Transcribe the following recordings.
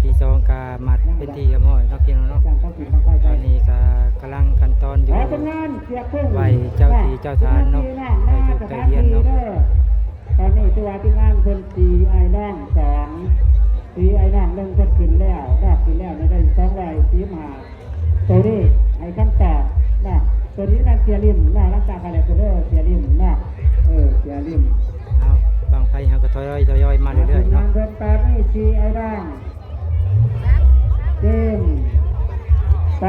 ທີສອງກະມັດເປັນທີ່ຮຽບຮ້ອຍເນາະ ພີ່ນ້ອງເນາະ. ຕອນນີ້ກະກຳລັງຂັ້ນຕອນຢູ່ ໄຫວ້ເຈົ້າທີ່ເຈົ້າທານເນາະ ໄຫວ້ທູບໄຫວ້ທຽນເນາະ. ຕອນນີ້ຖືວ່າທີມງານເພິ່ນສີ່ອ້າຍນ້ອງສອງ ສີ່ອ້າຍນ້ອງໜຶ່ງ ເພິ່ນຂຶ້ນແລ້ວເນາະ ຂຶ້ນແລ້ວໄດ້ສອງຮ້ອຍສີ່ສິບຫ້າ ໂຕນີ້ໃຫ້ຄຳຕອບເນາະ ໂຕນີ້ແມ່ນເສຍລິ້ມເນາະ ຫຼັງຈາກໄປແລ້ວເດີ ເສຍລິ້ມເນາະ ເອີ ເສຍລິ້ມ. ເອົາ ບັ້ງໄຟເຮົາກໍທະຍອຍ ທະຍອຍມາເລື້ອຍໆເນາະ. ເພິ່ນຕອນນີ້ສີ່ອ້າຍນ້ອງ ເກມ ປ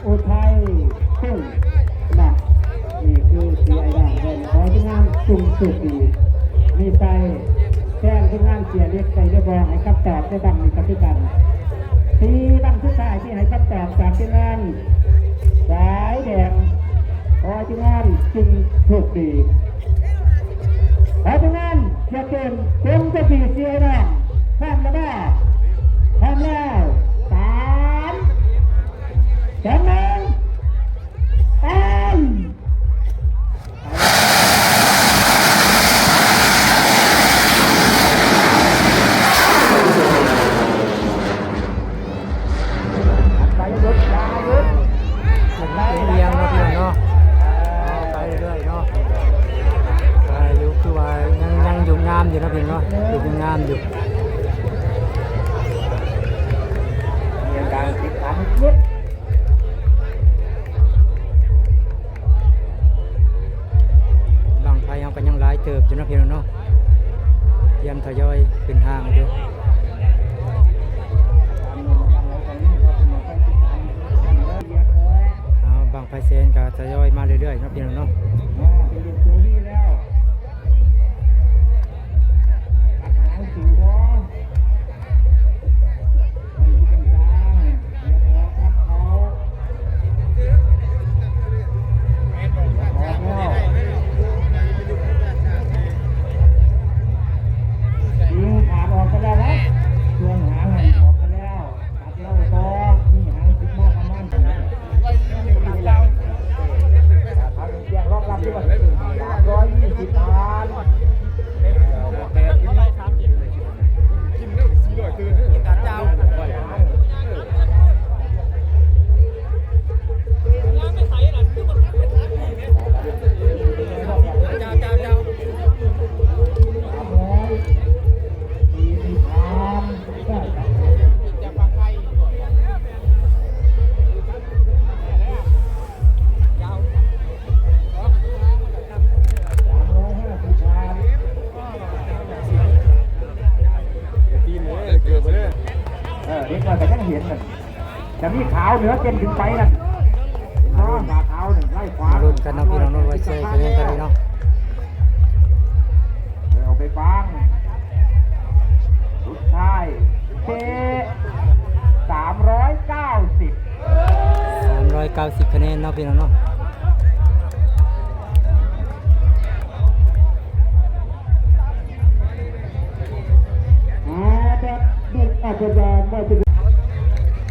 ອຸໄທ ເພິ່ນເນາະ ນີ້ຄືສີ່ອ້າຍນ້ອງເພິ່ນ. ຂໍທີມງານຈົ່ງໂຊກດີ ມີໄຊ ແຊງທີມງານເສຍເລັກໄດ້ຫຼືບໍ່ ໃຫ້ຄຳຕອບໃນບັ້ງນີ້ກໍຄືກັນ. ສີ່ບັ້ງສຸດທ້າຍທີ່ໃຫ້ຄຳຕອບຈາກທີມງານສາຍແດງ ຂໍທີມງານຈຶ່ງໂຊກດີ. ຂໍທີມງານເສຍເກມ ເປັນເຈົ້າທີ່ເສຍແດງ ພ້ອມແລ້ວບໍ່? ພ້ອມແລ້ວ ສາມ ສອງ ໜຶ່ງ ໄປ! ໄປເລື້ອຍໆ ໄປເລື້ອຍໆ ເນາະ ພີ່ນ້ອງເນາະ ໄປເລື້ອຍໆ ເນາະ. ໄປຢູ່ ຄືວ່າຍັງ ຍັງຢູ່ງາມຢູ່ເນາະ ພີ່ນ້ອງເນາະ ຢູ່ງາມຢູ່. ບັ້ງໄຟເຮົາກໍຍັງຫຼາຍເຕີບຢູ່ເນາະ ພີ່ນ້ອງເນາະ ຕຽມທະຍອຍຂຶ້ນຫ້າງຢູ່. ເອົາ ບັ້ງໄຟແສນກໍທະຍອຍມາເລື້ອຍໆ ເນາະ ພີ່ນ້ອງເນາະ. ຍິງຂາດອອກໄປແລ້ວນະ ຊ່ວງຫາງນັ້ນອອກໄປແລ້ວ ຕັດເອົາຕໍ່ ມີຫາງສິບມາປະມານ ສາມຮ້ອຍຊາວ ເອີ ເດັກນ້ອຍກໍຍັງເຫັນນັ້ນ ຈະມີຂາວເໜືອເຕັ້ນຂຶ້ນໄປນັ້ນ ເຫັນບໍ່? ຂາວນັ້ນ ໄລ່ຂວາ ມາລຸ້ນກັນເນາະ ພີ່ນ້ອງເນາະ ວ່າຊິໄດ້ຄະແນນເທົ່າໃດເນາະ. ເອົາໄປຟັງ ສຸດທ້າຍ ເຕະ ສາມຮ້ອຍເກົ້າສິບ ສາມຮ້ອຍເກົ້າສິບຄະແນນເນາະ ພີ່ນ້ອງເນາະ.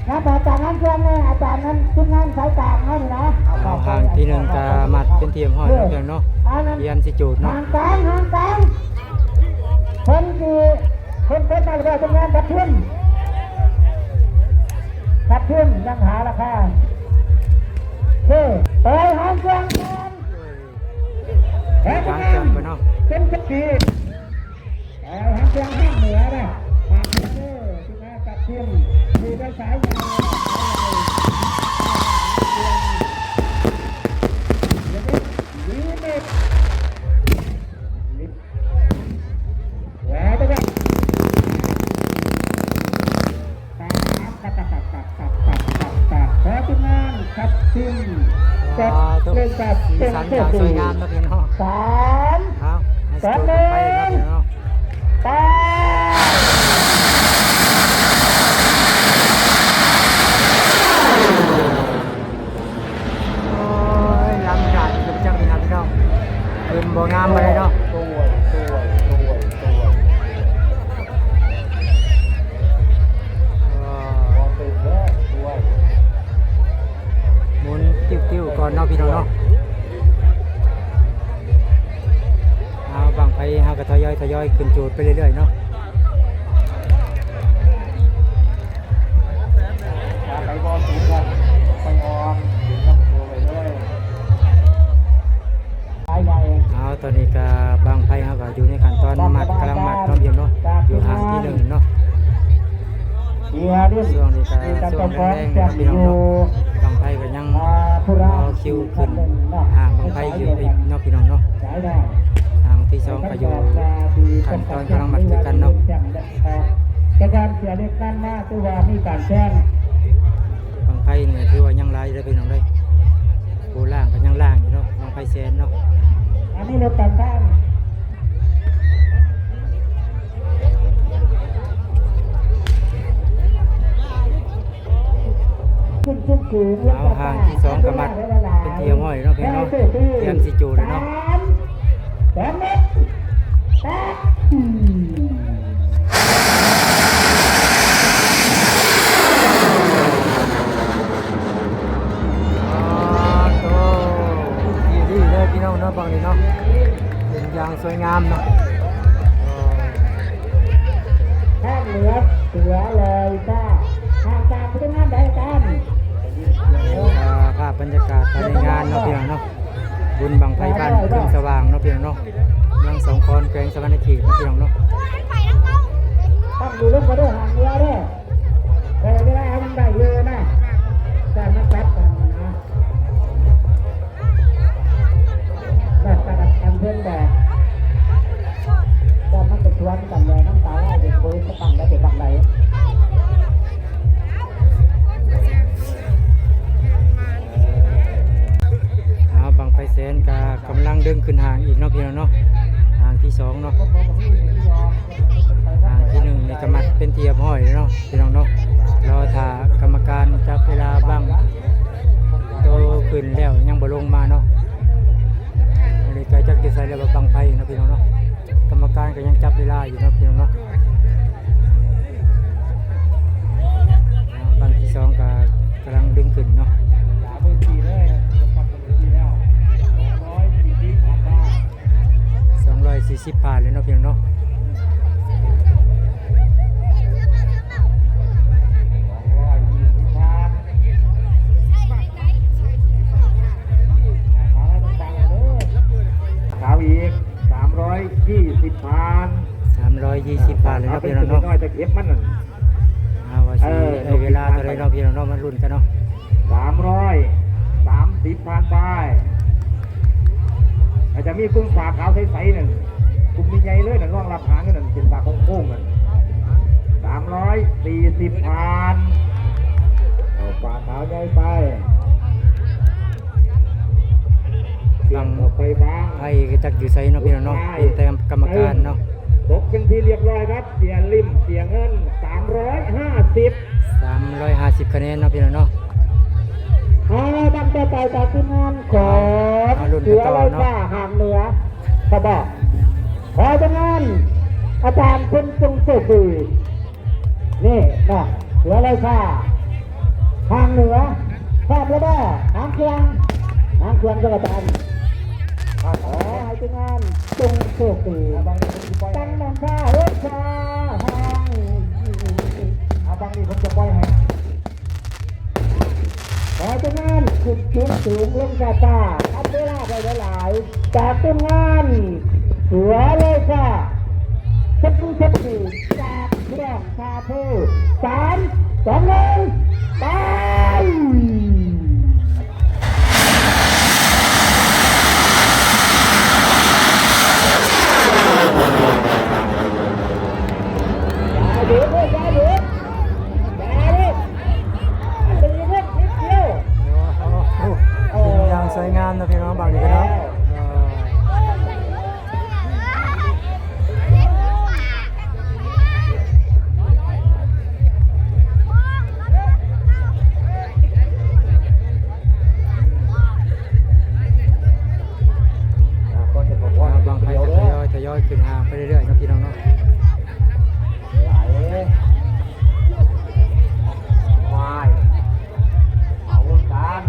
ຄັບ ອາຈານນັ້ນເຄື່ອງແນ່ ອາຈານນັ້ນ ທີມງານສາຍກາງເຮົານີ້ນະ. ເອົາ ຫ້າງທີໜຶ່ງກະມັດເປັນທີ່ຮຽບຮ້ອຍແລ້ວເນາະ ຕຽມຊິຈູດເນາະ. ຫ້າງກາງ ຫ້າງກາງ ເພິ່ນຊິ ເພິ່ນເປີດມາແລ້ວ ທີມງານທັບທີມ ທັບທີມຍັງຫາລາຄາ ເອີ ເປີດຫ້າງກາງ ກາງເຄື່ອງໄປເນາະ ເປັນສະປີດ ເອົາ ຫາງເຄື່ອງທາງເໜືອນະ ຫາງເໜືອເດີ ທີ່ມາກັບທີມ ທີ່ໄດ້ສາຍຍາວ ແລ້ວກໍ ຂອບຄຸນງານຄັບທີມ ຈັດເປັນແບບເປັນໂຊກດີ ສາມ ສອງ ໜຶ່ງ ໄປ ໂອ້ຍ ລຳດາດຂຶ້ນຈັກນີ້ນະພີ່ນ້ອງ ຂຶ້ນບໍ່ງາມປານໃດເນາະ. ໝູນຕິ້ວໆ ກ່ອນເນາະ ພີ່ນ້ອງເນາະ. ເອົາ ບັ້ງໄຟເຮົາກໍທະຍອຍ ທະຍອຍຂຶ້ນຈູດໄປເລື້ອຍໆ ເນາະ. ຊ່ວງນີ້ກໍຊ່ວງແລງໆເນາະ ພີ່ນ້ອງເນາະ ບັ້ງໄຟກໍຍັງລໍຄິວຂຶ້ນ ຫາງບັ້ງໄຟຢູ່ເນາະ ພີ່ນ້ອງເນາະ. ຫາງທີສອງກໍຢູ່ຂັ້ນຕອນກຳລັງມັດຄືກັນເນາະ. ແຕ່ການເສຍເຫຼັກນັ້ນມາ ຖືວ່າມີການແຊງ. ບັ້ງໄຟນີ້ຖືວ່າຍັງຫຼາຍເດີພີ່ນ້ອງເດີ ຜູ້ລ້າງກໍຍັງລ້າງຢູ່ເນາະ ບັ້ງໄຟແສນເນາະ. ອັນນີ້ລົດການສ້າງ ຂຶ້ນສູງໆ ເອົາ ຫາງທີສອງກໍມັດເປັນທີ່ຮຽບຮ້ອຍເນາະ ພີ່ນ້ອງເນາະ ຕຽມຊິຈູດແລ້ວເນາະ. ສາມ ສອງ ໜຶ່ງ ແປດ ໂອ້ ດີໆເລີຍພີ່ນ້ອງເນາະ ບັ້ງນີ້ເນາະ ເປັນຢ່າງສວຍງາມເນາະ. ພາກເໜືອ ເສືອລອຍຟ້າ ຫ່າງຈາກປະຕູງານໃດກັນ. ອ່າ ພາບບັນຍາກາດພາຍໃນງານເນາະ ພີ່ນ້ອງເນາະ ບຸນບັ້ງໄຟບ້ານໂພນສະຫວ່າງເນາະ ພີ່ນ້ອງເນາະ ເມືອງສອງຄອນ ແຂວງສະຫວັນນະເຂດເນາະ ພີ່ນ້ອງເນາະ. ຕັ້ງຢູ່ລົງມາເດີ ຫ່າງເໜືອເດີ ເວລາມັນໄດ້ຢູ່ນະ ແຕ່ມັນຕັດກັນນະ. ແບບກະດັບກັນເພິ່ນແບບ ແບບມັນໄປສວນກັນແລ້ວ ນ້ຳຕາໄຫຼເປັນໂຄວິດ ຈະຕັ້ງໄດ້ເປັນບັກໃດ. ເອົາ ບັ້ງໄຟແສນກະກຳລັງດຶງຂຶ້ນຫາງອີກເນາະ ພີ່ນ້ອງເນາະ ຫາງທີສອງເນາະ. ອ່າ ທີໜຶ່ງນີ້ກໍມັດເປັນທີ່ຮຽບຮ້ອຍແລ້ວເນາະ ພີ່ນ້ອງເນາະ ລໍຖ້າກຳມະການຈັບເວລາບັ້ງໂຕຂຶ້ນແລ້ວຍັງບໍ່ລົງມາເນາະ. ອັນນີ້ກໍຈັກຢູ່ໃສແລ້ວ ບັ້ງໄຟເນາະ ພີ່ນ້ອງເນາະ ກຳມະການກໍຍັງຈັບເວລາຢູ່ເນາະ ພີ່ນ້ອງເນາະ. ບັ້ງທີສອງກໍກຳລັງດຶງຂຶ້ນເນາະ. ສອງຮ້ອຍສີ່ສິບຜ່ານແລ້ວເນາະ ພີ່ນ້ອງເນາະ. ເອົາອີກ ສາມຮ້ອຍຊາວ ສາມຮ້ອຍຊາວ ຜ່ານແລ້ວເນາະ ພີ່ນ້ອງເນາະ. ເອົາ ເອີ ວ່າຊິໄດ້ເວລາເທົ່າໃດເນາະ ພີ່ນ້ອງເນາະ ມາລຸ້ນກັນເນາະ. ສາມຮ້ອຍສາມສິບຜ່ານໄປ ອາດຈະມີກຸ່ມຜ້າຂາວໃສໆນັ້ນ ກຸ່ມໃຫຍ່ໆເລີຍນັ້ນ ລອງຮັບຫາງຢູ່ນັ້ນ ເສັ້ນຜ້າໂຄ້ງໆນັ້ນ. ສາມຮ້ອຍສີ່ສິບຜ່ານ ເອົາຜ້າຂາວໃຫຍ່ໄປ. ບັ້ງໄຟກໍຈັກຢູ່ໃສເນາະ ພີ່ນ້ອງເນາະ ເຫັນແຕ່ກຳມະການເນາະ. ຕົກເປັນທີ່ຮຽບຮ້ອຍຄັບ ເສຍລິ້ມ ເສຍເງິນ ສາມຮ້ອຍຫ້າສິບ ສາມຮ້ອຍຫ້າສິບຄະແນນເນາະ ພີ່ນ້ອງເນາະ. ເອົາ ບັ້ງຕໍ່ໄປຈາກທີມງານຂອງເສືອລອຍຟ້າ ຫາງເໜືອ ຂະບອກ ຂໍໃຫ້ທີມງານອາຈານເພິ່ນຈົ່ງໂຊກດີ. ນີ້ເນາະ ເສືອລອຍຟ້າ ຫາງເໜືອ ພ້ອມແລ້ວບໍ່? ຫາງເຄື່ອງ ຫາງເຄື່ອງຈັກກະຈັນ ຂໍໃຫ້ທີມງານຈົ່ງໂຊກດີ. ຕັ້ງນຳທ່າເຮີດຊາ ເອົາ ບັ້ງນີ້ເພິ່ນຈະປ່ອຍໃຫ້ ຂໍໃຫ້ທີມງານຂຶ້ນສູງໆ ລົງຊ້າໆ ທຳເວລາໄດ້ຫຼາຍໆ ຈາກທີມງານເສືອລອຍຟ້າ ເຊັກເຊັກດີ ຈາກເມືອງທ່າໂພ. ສາມ ສອງ ໜຶ່ງ ໄປ. ໂອ້ໂຫ ຂຶ້ນຢ່າງສວຍງາມເນາະ ພີ່ນ້ອງ ບັ້ງນີ້ກໍເນາະ. ອ່າ ບັ້ງໄຟກໍທະຍອຍ ທະຍອຍຂຶ້ນຫ່າງໄປເລື້ອຍໆເນາະ ພີ່ນ້ອງເນາະ. ໄຫຼ ວາຍ ເອົາການ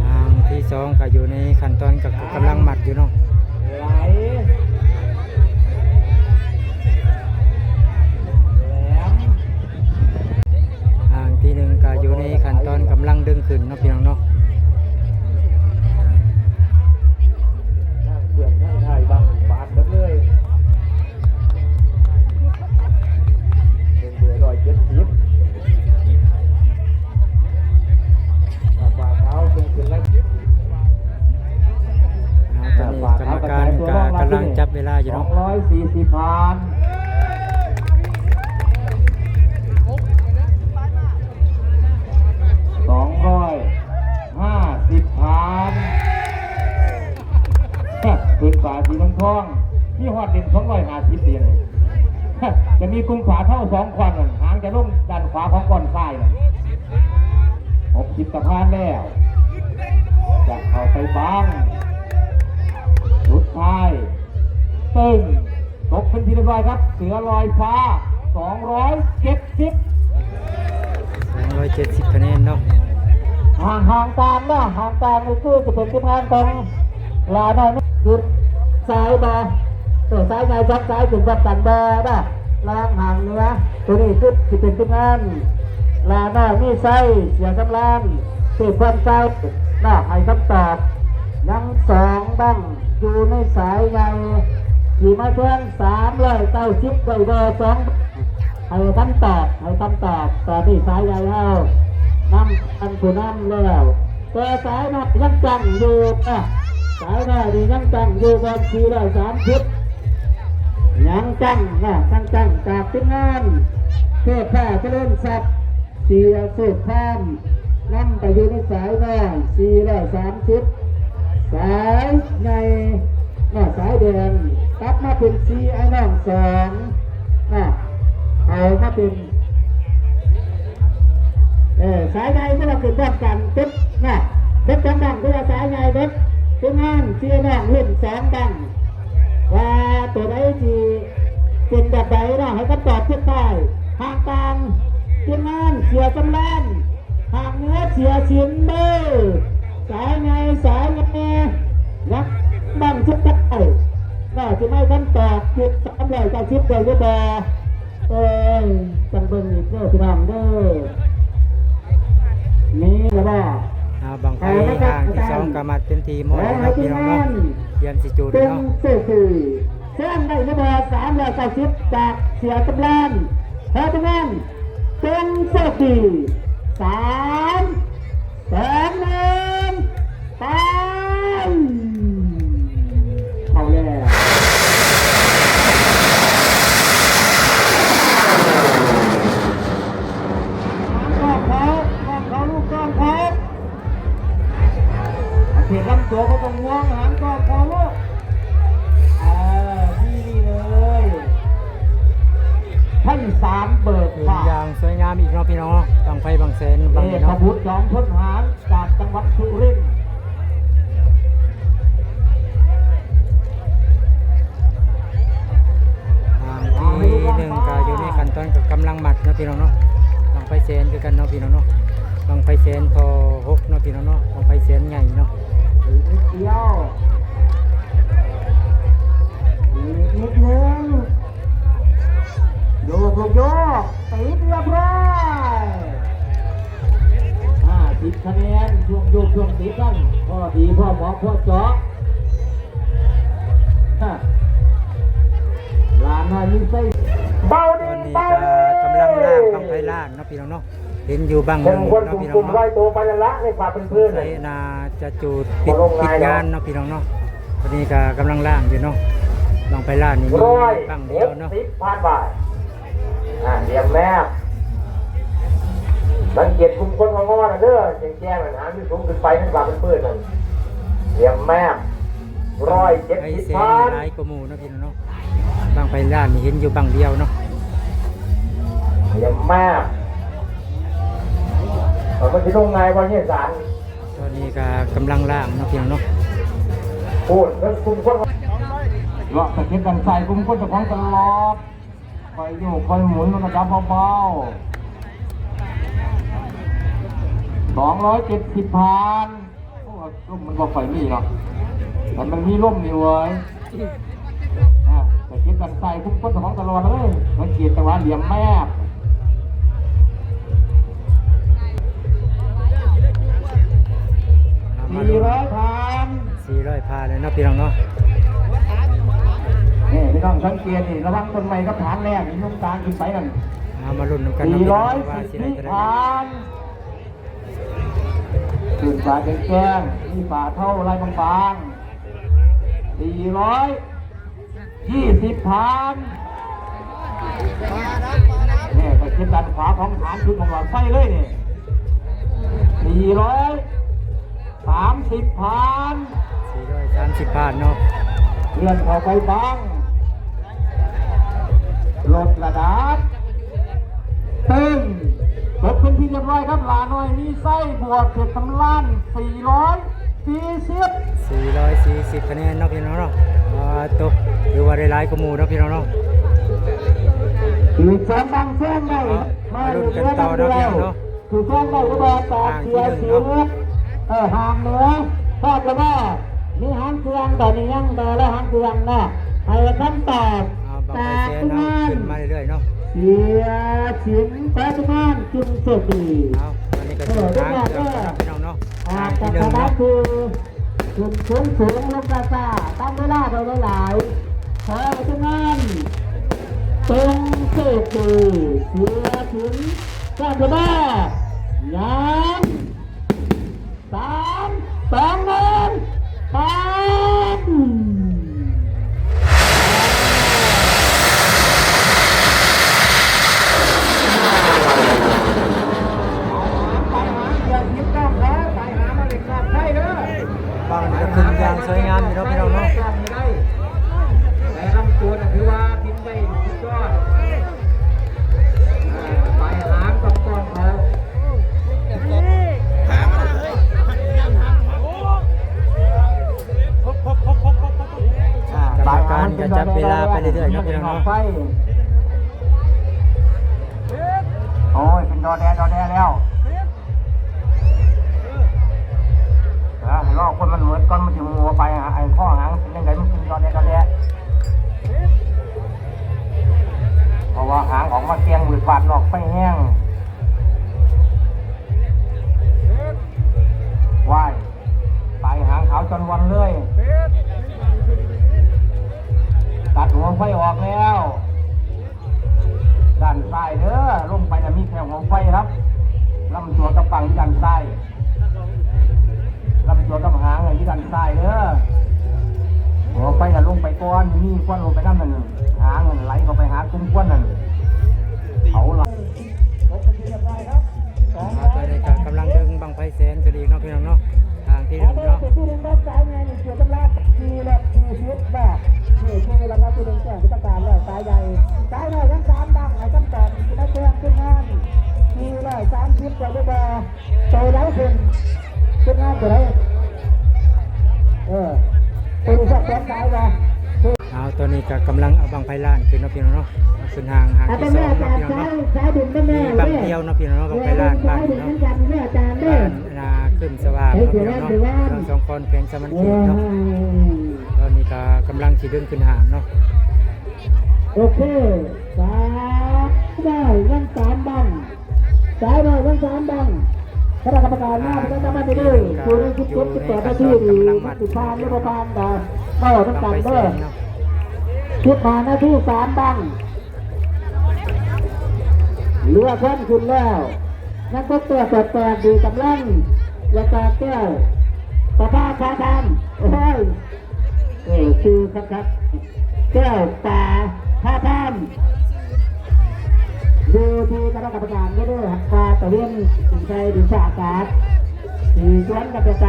ອ່າ ທີສອງກໍຢູ່ໃນຂັ້ນຕອນ ກໍກຳລັງມັດຢູ່ເນາະ. ໄຫຼ ແຫຼມ ອ່າ ທີໜຶ່ງກໍຢູ່ໃນຂັ້ນຕອນກຳລັງດຶງຂຶ້ນເນາະ ພີ່ນ້ອງເນາະ. ທາງເພື່ອນທາງໄທບາງບາດເບິດເລີຍ ເປັນເບື່ອຮ້ອຍ ມີກຸ່ມຝາເທົາສອງກ້ອນນັ້ນ ຫາງຈະລົງດ້ານຂວາຂອງກ້ອນຊ້າຍນັ້ນ. ຫົກສິບກະຜ່ານແລ້ວ ຈະເຂົ້າໄປບັງ. ສຸດທ້າຍ ຕຶ້ງ ຕົກເປັນທີ່ຮຽບຮ້ອຍຄັບ ເສືອລອຍຟ້າ ສອງຮ້ອຍເຈັດສິບ ສອງຮ້ອຍເຈັດສິບຄະແນນເນາະ. ຫ່າງ ຫ່າງກາງເນາະ ຫ່າງກາງນີ້ຄືຈະເປັນທີມງານຂອງລາວເນາະ ຄືສາຍບໍ່ ເອີ ສາຍໃຫຍ່ສອງສາຍຂຶ້ນພ້ອມກັນບໍ່ເນາະ ລາງຫ່າງເໜືອ ໂຕນີ້ຄືຊິເປັນທີມງານລາວເນາະ ມີໄຊ ເສຍສຳລານ ເສບພອນໄຊເນາະ ໃຫ້ຄຳຕອບ ຍັງສອງບັ້ງ ຢູ່ໃນສາຍໃຫຍ່ ທີ່ມາແທນສາມຮ້ອຍເກົ້າສິບໄດ້ບໍ່ສອງ ໃຫ້ຄຳຕອບ ໃຫ້ຄຳຕອບ. ຕອນນີ້ສາຍໃຫຍ່ເຮົານຳ ເປັນຜູ້ນຳແລ້ວ ແຕ່ສາຍນ້ອຍຍັງຕັ້ງຢູ່ນະ ສາຍນ້ອຍນີ້ຍັງຕັ້ງຢູ່ກ່ອນ ສີ່ຮ້ອຍສາມສິບ ຍັງຕັ້ງນະ ຍັງຕັ້ງ ຈາກທີມງານເທບຟ້າຈະເລີນຊັບ ເສຍເສກຄາມ ນຳໄປຢູ່ໃນສາຍນ້ອຍ ສີ່ຮ້ອຍສາມສິບ ສາຍໃຫຍ່ເນາະ ສາຍແດງ ກັບມາເປັນສີ່ອ້າຍນ້ອງສອງເນາະ ເຂົ້າມາເປັນ ເອີ ສາຍໃຫຍ່ເພິ່ນວ່າຂຶ້ນພ້ອມກັນເປັນເນາະ ເປັນສອງບັ້ງ ຄືວ່າສາຍໃຫຍ່ເບິດ ທີມງານສີ່ອ້າຍນ້ອງລຸ້ນສອງບັ້ງ ວ່າໂຕໃດຊິເປັນແບບໃດເນາະ ໃຫ້ຄຳຕອບສຸດທ້າຍ. ຂ້າງກາງທີມງານເສຍສຳລານ ຂ້າງເໜືອເສຍສິນເດີ ສາຍໃຫຍ່ ສາຍໃຫຍ່ ຍັງບັ້ງສຸດທ້າຍ ວ່າຊິໃຫ້ຄຳຕອບຈຸດສາມຮ້ອຍເກົ້າສິບໄດ້ຫຼືບໍ່? ເອີຍ ຈັ່ງເບິ່ງອີກເດີພີ່ນ້ອງເດີ ມີແລ້ວບໍ່? ອ່າ ບັ້ງໄຟຫ້າງທີສອງກໍມາເຕັມທີ່ໝົດແລ້ວເນາະ ພີ່ນ້ອງເນາະ ຕຽມຊິຈູດເນາະ ເປັນເຊຟ ແຊງໄດ້ຫຼືບໍ່ ສາມຮ້ອຍເກົ້າສິບ ຈາກເສຍສຳລານ ເຮັດງານ ເປັນເຊຟ ສາມ ສອງ ໜຶ່ງ ໄປ ເຂົ້າແລ້ວ ກ້ອງເຂົາ ກ້ອງເຂົາ ລູກກ້ອງເຂົາ ເຂດລຳຕົວບໍ່ຕ້ອງຫ່ວງ ຫາງກ້ອງເຂົາລູກ ເອີ ທີ່ນີ້ເລີຍ ໄພສານເບີກຟ້າ ຂຶ້ນຢ່າງສວຍງາມອີກເນາະ ພີ່ນ້ອງເນາະ ບັ້ງໄຟບັ້ງແສນບັ້ງນີ້ເນາະ ເອກະບຸດ ຈອມພົນຫານ ຈາກຈັງຫວັດສຸລິນ ຄັ້ງທີໜຶ່ງກໍຢູ່ໃນຂັ້ນຕອນກໍກຳລັງມັດເນາະ ພີ່ນ້ອງເນາະ ບັ້ງໄຟແສນຄືກັນເນາະ ພີ່ນ້ອງເນາະ ບັ້ງໄຟແສນທໍ່ຫົກເນາະ ພີ່ນ້ອງເນາະ ບັ້ງໄຟແສນໃຫຍ່ເນາະ ອີກນິດດຽວ ອີກນິດໜຶ່ງ ໂຍກລູກໂຍກ ຕິດຮຽບຮ້ອຍ ຫ້າສິບຄະແນນ ຊ່ວງໂຍກຊ່ວງຕິດນັ້ນ ພໍດີພໍເໝາະພໍເຈາະ ຮະ ຫຼານນ້ອຍມີໄຊ ເບົາດີ ຕອນນີ້ກໍກຳລັງລ້າງບັ້ງໄຟລ້ານເນາະ ພີ່ນ້ອງເນາະ ເຫັນຢູ່ບັ້ງໜຶ່ງເນາະ ພີ່ນ້ອງເນາະ ສົງໄສໜ້າຈະຈູດປິດ ປິດງານເນາະ ພີ່ນ້ອງເນາະ ຕອນນີ້ກໍກຳລັງລ້າງຢູ່ເນາະ ບັ້ງໄຟລ້ານນີ້ມີບັ້ງດຽວເນາະ ຮ້ອຍຫົກສິບ ຜ່ານໄປ ອ່າ ຫຼຽມແມບ ສັງເກດກຸ່ມຄົນງໍໆນັ້ນເດີ ແຈ້ງໆນັ້ນ ຫາງຢູ່ສູງຂຶ້ນໄປ ມັນວ່າມັນເປີດນັ້ນ ຫຼຽມແມບ ຮ້ອຍເຈັດສິບ ຜ່ານ ຫຼາຍກວ່າໝູ່ເນາະ ພີ່ນ້ອງເນາະ ບັ້ງໄຟລ້ານນີ້ເຫັນຢູ່ບັ້ງດຽວເນາະ ຫຼຽມແມບ ເອີ ມັນຊິລົງງ່າຍບໍ່ເຮຍສານ ຕອນນີ້ກໍກຳລັງລ້າງເນາະ ພີ່ນ້ອງເນາະ ໂອ້ຍ ເບິ່ງກຸ່ມຄົນ ເລາະຕະເຂັບດ້ານຊ້າຍ ກຸ່ມຄົນເຈົ້າຂອງຕະຫຼອດ ຄ່ອຍໂຍກຄ່ອຍໝູນ ມັນກໍຈັບເບົາໆ ສອງຮ້ອຍເຈັດສິບ ຜ່ານ ໂອ້ ລົມມັນບໍ່ຄ່ອຍມີເນາະ ຄັນມັນມີລົມນີ້ ໂອ້ຍ ອ່າ ຕະເຂັບດ້ານຊ້າຍ ຄຸ້ມຄົນເຈົ້າຂອງຕະຫຼອດເລີຍ ສັງເກດຈັງຫວະຫຼຽມແມບ ສີ່ຮ້ອຍ ຜ່ານ ສີ່ຮ້ອຍ ຜ່ານແລ້ວເນາະ ພີ່ນ້ອງເນາະ ນີ້ ພີ່ນ້ອງສັງເກດນີ້ ລະວັງຕົ້ນໄມ້ກັບຖາງແລ້ວນີ້ ຍົກກາງຂຶ້ນໄປນັ້ນ ເອົາມາລຸ້ນນຳກັນເນາະ ພີ່ນ້ອງເນາະ ວ່າຊິໄດ້ເທົ່າໃດ ຜ່ານ ຂຶ້ນຟ້າແຈ້ງໆ ມີຟ້າເທົາລາຍບາງໆ ສີ່ຮ້ອຍ ສີ່ສິບ ຜ່ານ ນີ້ໄປເກັບດ້ານຂວາຂອງຖານຈຸດຂອງຫຼອດໄຟເລີຍນີ້ ສີ່ຮ້ອຍສາມສິບ ຜ່ານ ສີ່ຮ້ອຍສາມສິບ ຜ່ານເນາະ ເລື່ອນເຂົ້າໄປບັ້ງ ລົດລະດັບ ເປັນ ຈົບເປັນທີ່ຮຽບຮ້ອຍຄັບ ຫຼ້ານ້ອຍມີໄຊ ບວກເຂດສຳລານ ສີ່ຮ້ອຍສີ່ສິບ ສີ່ຮ້ອຍສີ່ສິບຄະແນນເນາະພີ່ນ້ອງເນາະ. ອ່າ ໂຕ ຖືວ່າໄດ້ຫຼາຍກວ່າໝູ່ເນາະພີ່ນ້ອງເນາະ. ອີກສອງບັ້ງແຊງໄດ້ ມາ ມາລຸ້ນກັນຕໍ່ເນາະພີ່ນ້ອງເນາະ. ຄືແຊງໄດ້ຫຼືບໍ່ ຕອບເສຍຊີວິດ ເອີ ຫາງເໜືອ ຄອບລະບອ ມີຫາງເຄື່ອງ ຕອນນີ້ຍັງບໍ່ລະຫາງເຄື່ອງເນາະ ໃຫ້ຄຳຕອບ ອ່າ ບັ້ງໄຟແສນເຮົາຂຶ້ນມາເລື້ອຍໆເນາະ. ເສຍສິນ ປະມານ ຈຶ່ງໂຊກດີ. ເອົາ ຕອນນີ້ກໍ ເອີ ຖືຫາງເຄື່ອງແລ້ວເນາະພີ່ນ້ອງເນາະ ຫາງທີໜຶ່ງເນາະ. ຂຶ້ນສູງສູງ ລົງຊ້າໆ ຕາມເວລາໄດ້ຫຼາຍໆ ຂໍໃຫ້ທີມງານຈົ່ງໂຊກດີ ເສຍສິນ ການກະບາ ຍາມ ສາມ ສອງ ໜຶ່ງ ໄປ. ບັ້ງນີ້ກໍຂຶ້ນຢ່າງສວຍງາມຢູ່ເນາະພີ່ນ້ອງເນາະ. ແຕ່ລຳຕົວນະຖືວ່າບິນໄດ້ສຸດຍອດ ປາຍຫາງຕ້ອງໆເຂົາ ກຳມະການກໍຈັບເວລາໄປເລື້ອຍໆເນາະພີ່ນ້ອງເນາະ. ໂອ້ຍ ເປັນດອແດດອແດແລ້ວ. ເອີ ໃຫ້ລໍຄົນມັນໝົດກ່ອນ ມັນຊິໂມໄປ. ໄອ້ຂໍ້ຫາງເປັນຈັ່ງໃດ ມັນຂຶ້ນດອແດດອແດ ເພາະວ່າຫາງອອກມາແກ່ງວືດວາດນອກໄຟແຮງ. ວ້າຍ ປາຍຫາງຂາວຈອນວັນເລີຍ ຕັດຫົວໄຟອອກແລ້ວ. ດ້ານຊ້າຍເດີ ລົງໄປນະມີແຄ່ຫົວໄຟຄັບ ລຳຕົວກັບບັ້ງຢູ່ດ້ານຊ້າຍ ລຳຕົວກັບຫາງຢູ່ດ້ານຊ້າຍເດີ. ຫົວໄຟນະລົງໄປກ່ອນ ມີຄວັນລົງໄປນຳນັ້ນ ຫາງນັ້ນໄຫຼເຂົ້າໄປຫາກຸ່ມຄວັນນັ້ນ ເຜົາລະ. ອ່າ ຕອນນີ້ກໍກຳລັງດຶງບັ້ງໄຟແສນຂຶ້ນອີກເນາະ ພີ່ນ້ອງເນາະ. ທາງທີໜຶ່ງເນາະ ສາຍໃຫຍ່ນີ້ ສຽວສຳລັບ ສີ່ຮ້ອຍສີ່ສິບ ບາດ ນີ້ຄືລາງວັນທີໜຶ່ງ ແຈ້ງວິຊາການແລ້ວ ສາຍໃຫຍ່ ສາຍນ້ອຍທັງສາມບັ້ງ ໃຫ້ຄຳຕອບ ຊິມາແຈ້ງທີມງານ ສີ່ຮ້ອຍສາມສິບ ໄດ້ຫຼືບໍ່? ໂຕໃດຂຶ້ນ? ທີມງານໂຕໃດ? ເອີ ໂຕນີ້ສັກສອງສາຍບໍ່? ເອົາ ຕອນນີ້ກໍກຳລັງເອົາບັ້ງໄຟລ້ານຂຶ້ນເນາະ ພີ່ນ້ອງເນາະ. ຂຶ້ນຫາງ ຫາງທີສອງເນາະ ພີ່ນ້ອງເນາະ. ມີບັ້ງດຽວເນາະ ພີ່ນ້ອງເນາະ ບັ້ງໄຟລ້ານບ້ານເນາະ. ບ້ານນາຂຶ້ນສະຫວ່າງເນາະ ພີ່ນ້ອງເນາະ. ເມືອງສອງຄອນ ແຂວງສະຫວັນນະເຂດເນາະ. ຕອນນີ້ກໍກຳລັງຊິດຶງຂຶ້ນຫາງເນາະ. ໂອເຄ ສາມ ໄດ້ຍັງສາມບັ້ງ ສາຍນ້ອຍທັງສາມບັ້ງ ຄະນະກຳມະການມາ ອ່າ ປະຈຳຕຳແໜ່ງເດີ ຢູ່ໃນສິບເຈັດ ສິບແປດນາທີນີ້ ມັນຊິຜ່ານຫຼືບໍ່ຜ່ານກໍເວົ້ານຳກັນເດີ. ສິບຫ້ານາທີ ສາມບັ້ງ ເຫຼືອຄວັນຂຶ້ນແລ້ວ ຍັງຕົກແຕກແຕກໆ ດີກຳລັງ ແລ້ວກໍແກ້ວປະພາ ພາທາມ ໂອ້ຍ ເອີ ຊື່ຄັກໆ ແກ້ວປາ ພາທາມ ຢູ່ທີ່ຄະນະກຳມະການເດີ ວ່າຕາເວັນຊິໃສ່ດິນຟ້າອາກາດ ຊິຊວນກັນໄປໃສ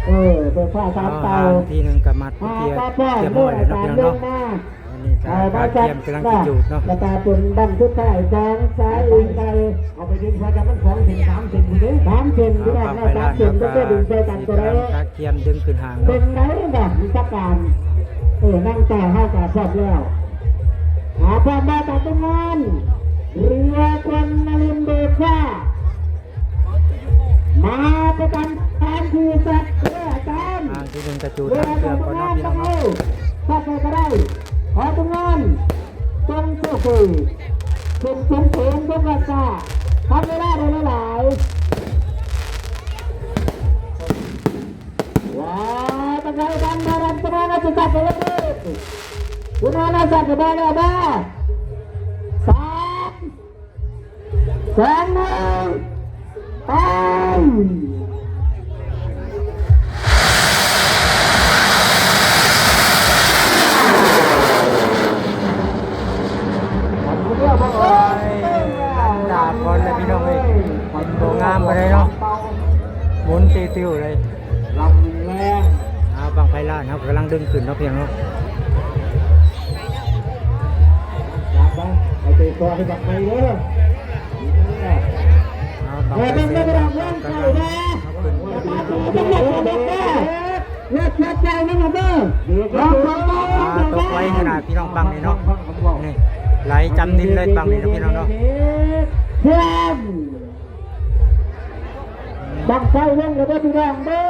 ເອີ ໄຟຟ້າສາມເຕົາ ທີໜຶ່ງກໍມັດ ອ່າ ຕຽມ ຕຽມຮ້ອຍແລ້ວເນາະ ພີ່ນ້ອງເນາະ. ອັນນີ້ກໍກະກຽມກຳລັງຊິຈູດເນາະ ແລ້ວກໍເປັນບັ້ງສຸດທ້າຍຂອງສາຍອີງໄກ ເອົາໄປດຶງ ເພາະວ່າມັນສອອງເສັ້ນ ສາມເສັ້ນພຸ້ນເດ້ ສາມເສັ້ນ ພີ່ນ້ອງເນາະ ສາມເສັ້ນ ເພິ່ນກໍດຶງໃສ່ກັນກໍໄດ້. ກຳລັງກະກຽມດຶງຂຶ້ນຫາງເນາະ ເບິ່ງໄດ້ບໍ່ ມີປະການ ເອີ ນັ່ງຕາເຮົາກໍຄອບແລ້ວ ຫາຄວາມມາຕາຕົງງານ ເຮືອກວັນນະລິນເດຊາ ມາປະຈຳການທີ່ສັດເດີອາຈານ ທາງທີ່ໜຶ່ງກະຈູດຫາງເຄື່ອງກ່ອນເນາະ ພີ່ນ້ອງເນາະ. ສັດໃດກໍໄດ້ ຂໍຕົງງານ ຈົ່ງໂຊກດີ ຂຶ້ນສູງເຖິງດົງກາຊາ ທຳເວລາໄດ້ຫຼາຍໆ. ວ້າວ ຕະໄກບັນດາລັນ ປະມານນະສິສັດເດີ ປະມານນະສັດເດີ ມາແລ້ວ ມາ ສາມ ສອງ ໜຶ່ງ ໄປ. ໂອ້ຍ ດາບກ່ອນແລ້ວ ພີ່ນ້ອງເອີຍ ບໍ່ງາມປານໃດເນາະ ໝູນຕິວໆເລີຍ. ລຳແລງ ອ່າ ບັ້ງໄຟລ້ານເຮົາກຳລັງດຶງຂຶ້ນເນາະ ພີ່ນ້ອງເນາະ. ເຕະຕໍ່ໃຫ້ບັກໄຟເດີ. ເອົາ ບັກໄຟແສນເນາະ ກຳລັງເອົາຂຶ້ນ ລົດ ລົດໃຫຍ່ນຳເດີ. ອ່າ ຕົກໄວຂະໜາດພີ່ນ້ອງບັ້ງນີ້ເນາະ. ນີ້ ໄຫຼຈຳດິນເລີຍບັ້ງນີ້ເນາະ ພີ່ນ້ອງເນາະ. ບັ້ງໄຟລົງແລ້ວເດີພີ່ນ້ອງເດີ.